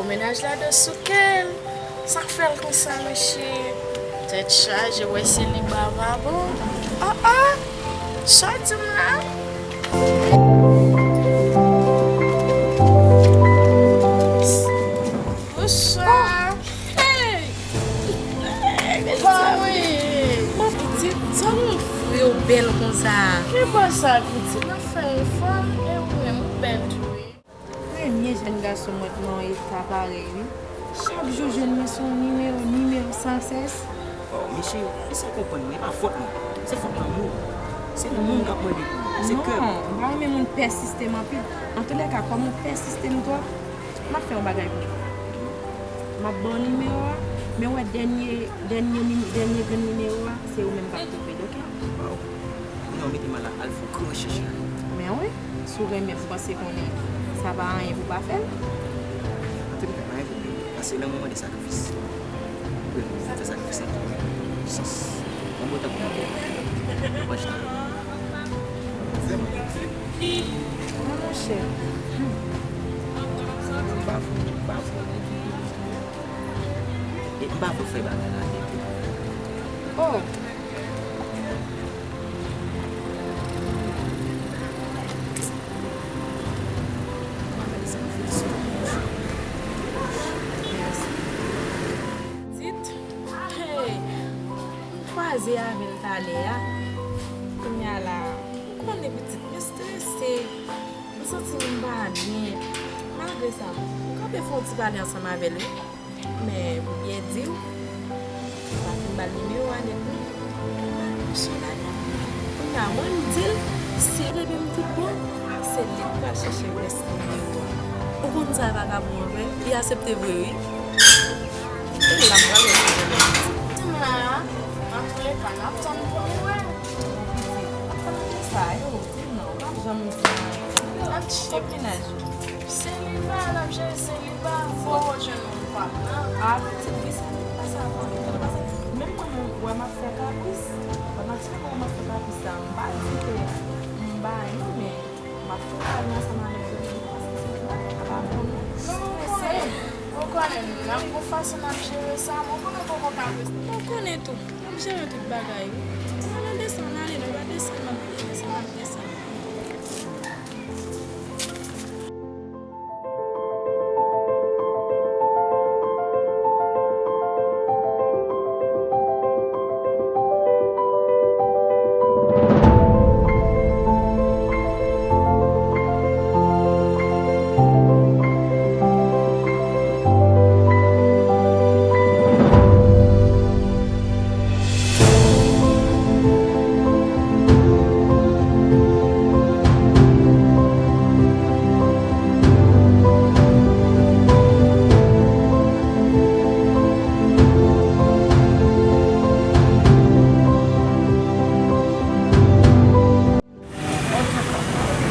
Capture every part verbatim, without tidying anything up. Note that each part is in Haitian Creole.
Mennaj la dous sou kè l. Sa k fè l konsa, mesye? Tèt chaje, wè se li baba bon. Oh, oh! Sa w di m la? Bonswa. Hey! Hey, mwen pitit, sa w fre w bèl konsa? Ki bò sa, pitit? Mwen fè yon fanm, e ou menm, ou bèl tou wi. Premye jèn gason mwen t nan yon eta parèy wi. Chak jou jwenn mwen se yon nimewo, nimewo san sèz. Oh, mesye, eseye konprann mwen, e pa fòt mwen. Se fòt lanmou. Se lanmou m t ap mande pou ou. Se kè m. Non, m pa renmen moun pèsiste m anpil. Antoulèka, kòm ou pèsiste m twòp, m ap fè yon bagay pou ou. M ap ba w nimewo a, men w wè dènye, dènye, nim- dènye grenn nimewo a, se ou menm k ap twouve l, oke? Waw. Kounye a w mete m al, al fè yon gwo rechèch la. Men wi, si w renmen m, m panse konnen sa pa anyen pou w pa fè l. Antoulèka, pa gen pwoblèm. Pase lanmou mande sakrifis. Wi, fè sakrifis anpil. Sans. Yon bon tan pou mwen. Yon bon tan. Vrèman. Wi, monchè. M pa vle, m pa vle. E m pa vle fè bagay la nèt. Oh. Tit, hey, m kwaze avè l talè a. Kounye a la, ou konnen pitit mwen strese. M santi m pa byen. Malgre sa, m kanpe fè yon ti pale ansanm avè l wi. Men pou byen di w, m pa fin ba l nimewo a nèt non. M pa gen yon sèl bagay. Kounye a mwen m di l, si depi m di l bon, se li k pral chèche rès nimewo a. Ou konn sa vagabon an fè? Li asepte vre wi. E la m pral wè si se vre. Di m la, antoulèka, n ap tann pou nou wè. Sa yo, di m non, w ap janm di anyen. Kòm mennaj ou. Seliba, n ap jere seliba. Fò w jwenn yon fanm nan. A, pitit, wi, seliba sa, fò w jwenn seliba sa. Menm mwen menm, wè m ap fè kapris. Pandan ti moman w m ap fè kapris sa, m pa di ke m bay non, men m ap fè pale ansanm avèk zòt, m panse seliba a pa bon non. Strese. Ou konnen, n ap gon fason n ap jere sa, men ou konnen poko ka rete. Ou konnen tou, n ap jere tout bagay wi. Ann desann, ale, nou pa desann, n ap desann, n ap desann.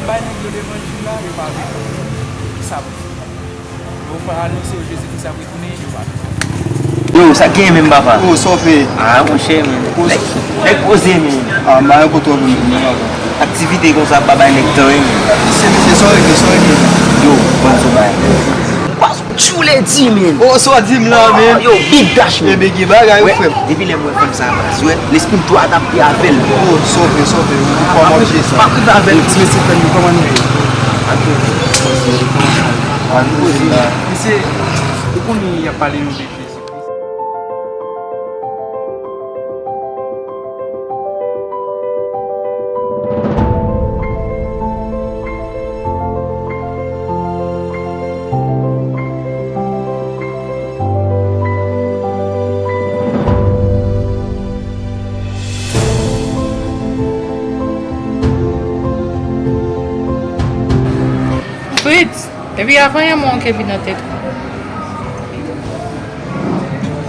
Bay nèg yo levanjil la, yo pa vle. Kisa pou fè? Yo pa anonse yo Jezi Kris ap retounen, yo pa vle. Yo, sa k genyen menm, papa? Oh, sa w fè? Ah, monchè, men. Nèg, nèg poze, men. Ah, m pa gen kote w pou m vini ankò. Aktivite konsa pa bay nèg tan, wi, men. Mesye, mesye, sa w regle, sa w regle? Yo, konn sou bay. Tchouledi, men. Oh, sa w di m la, men. Yo, big dash, men. Ebyen, gen bagay, wi, frè m. Depi lè m wè fanm sa a, baz, wè, lespri m tou a t ap vle avè l. Oh, sove, sove. Kòman w ye sa? M ap rive avè l. Ti mesye, fè m kòman nou ye? Misye, ou konnen y ap pale nou de Jezi Kris. Fritz, depi avan yè mwen ke vin nan tèt ou.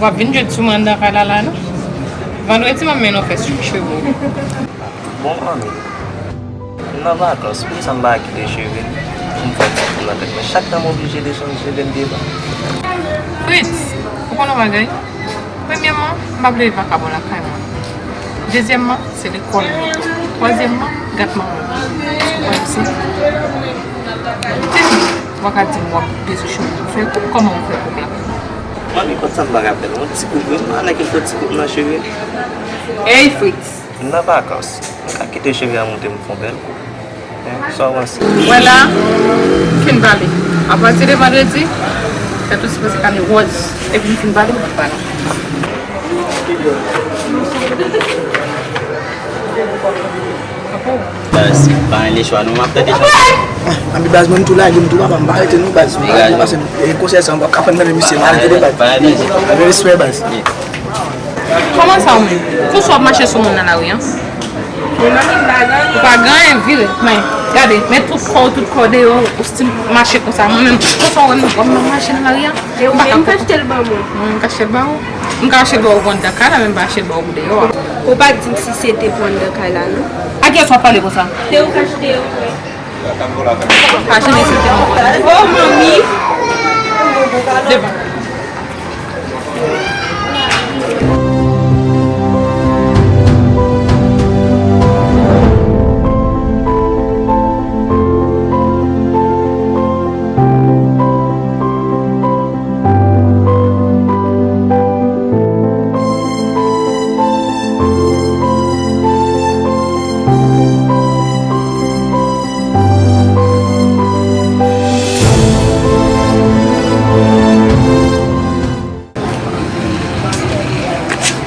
W ap vin jwenn sou mwen anndan kay la la, non? Vandredi, m ap mennen w fè swing cheve w. Bon, ann. M nan vakans, poukisa m pa kite cheve m pou m fè ti kou nan tèt mwen? Chak tan m oblije desann cheve m devan. Fritz, ou konn yon bagay? Premyèman, m pa vle vakabon lakay mwen. Dezyèmman, se lekòl mwen. Twazyèmman, gad manman m. Ou konn se. Tini. Ou pa ka di m w ap bezwen cheve pou fè koup, kòman ou fè koup la? Manmi, kot sa m pa ka fè l? Yon ti koup, wi, m pa nèk yon ti koup nan cheve. Ey, Fritz! M nan vakans. M ka kite cheve a monte, m fè yon bèl koup. Hein, sa w panse? Wè la, m fin pale. Apati de vandredi, tèt ou sipoze kale wòz. Epi m fin pale, m fin pale. Baz, pa gen lechwa non, m ap tande chante. Ah, anpi baz, mwen m tou lage, m tou papa, m pa rete non baz. M pa rete non, pase, e, konsèy sa, m p ap ka pran nan men misye, m pa rete non baz. Avèk respè baz. Kòman sa ou menm? Konsa w ap mache sou moun nan lari an? Ou pa gen anyen, vire. Men, gade, men tout kò w, tout kò w deyò, ou still mache konsa. Mwen menm, konsa w wè m, w ap mache nan lari an? E ou menm k achte l ban mwen. Mwen menm k achte l ba ou? M ka achte l ba ou pou anndan kay la, men m pa achte l ba ou pou deyò a. Ou pa t di m si se te pou anndan kay la, non. A kiyès w ap pale konsa? Se ou k achte yo, wi. Pa janm ensilte mwen. Oh, manmi! Devan.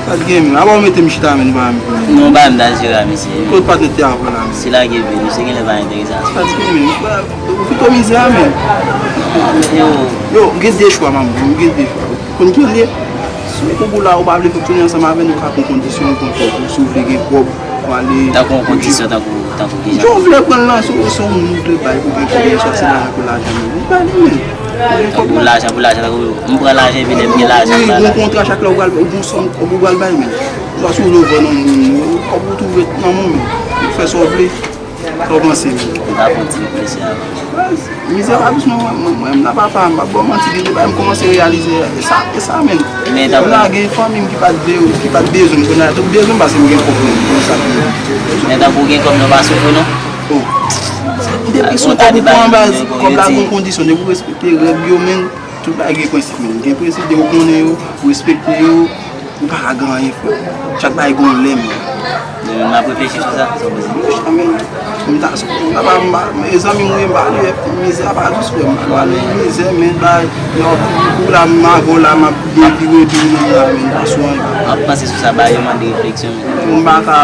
Sa t gen menm? Apa w mete m chita menm, pa menm. Non, pa menm ta jere a, mesye. Kot patnè te avan la menm? Se lage vye, misye genlè pa enterese a. Sa t gen menm? Ou fouto mizè a menm. Yo. Yo, m gen de chwa, manman, m gen de chwa. Konn ki l ye? Si w pou la, ou pa vle fonksyone ansanm avè n, ou ka pran kondisyon, ou pran kòb ou, si w vle gen kòb, ou ale. Tankou yon kondisyon, tankou, tankou kijan? Jan w vle pran l lan, si w, si w moun ou vle bay pou gen kòb, swa se lajan pou lajan, men ou bay li, men. Pou lajan, pou lajan, tankou m pran lajan, epi lè m gen lajan, m bay lajan. Wi, gon kontra, chak lè ou pral, ou gon sòm kòb ou pral bay, men. Swa si w vle w vann yon moun, kòb ou tou ret nan men w, men. Ou fè sa w vle. Sa w panse, menm? M ta fè yon ti reflechi avan. Mizè pa dous non, mwen, mwen, mwen, m nan papa, m p ap ba w manti, gen de bagay m kòmanse reyalize, e sa, e sa, menm. Men tankou m lage fanmi m ki pa t vle, ki pa t bezwen m, kounye a tou bezwen m paske m gen kòb, menm, se sa ki ye. Men tankou w gen kòb, non, pa soufri, non. Oh. Depi sou kòb ou pran baz, kòb la gon kondisyon, depi w respekte règ yo, menm, tout bagay gen prensip, menm. Gen prensip, depi w konnen yo, w respekte yo, ou pa ka gen anyen, frè. Chak bagay gon lè, menm. Demen m ap reflechi sou sa, sa w panse? Monchè, men, m ta, m ta pa, m pa, e zanmi m ou ye, m pa ale, mizè a pa dous, frè, m pa ale mizè, men bay, yo, kou la, m avè w la, m ap devire, devire, la, men, m pa sou anyen. M ap panse sou sa, ba yo mande refleksyon, men. M pa ka.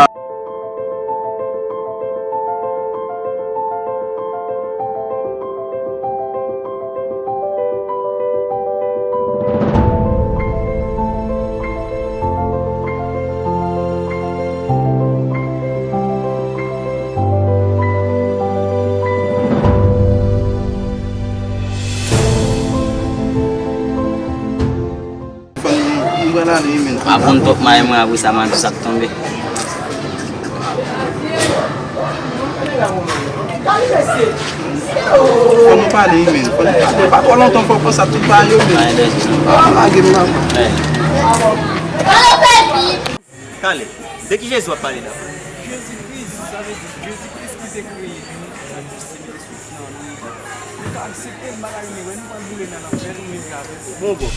Fò n, nou pral ale, men. Aprann twòp maye mwen, apre sa, m a di sa k tonbe. Fò nou pale, men. Fò nou pale. Pa twò lontan, fò w pran sa tout bagay yo, men. Ah, lage m la. Talè, de ki Jezi w ap pale la? Jezi Kris, sa vle di Jezi Kris ki te kreye nou, sa ki se Kris nan nou. Nou ka aksepte l, m pa ta renmen wè nou pral boule nan lanfè, nou menm avè l. Bon, bon.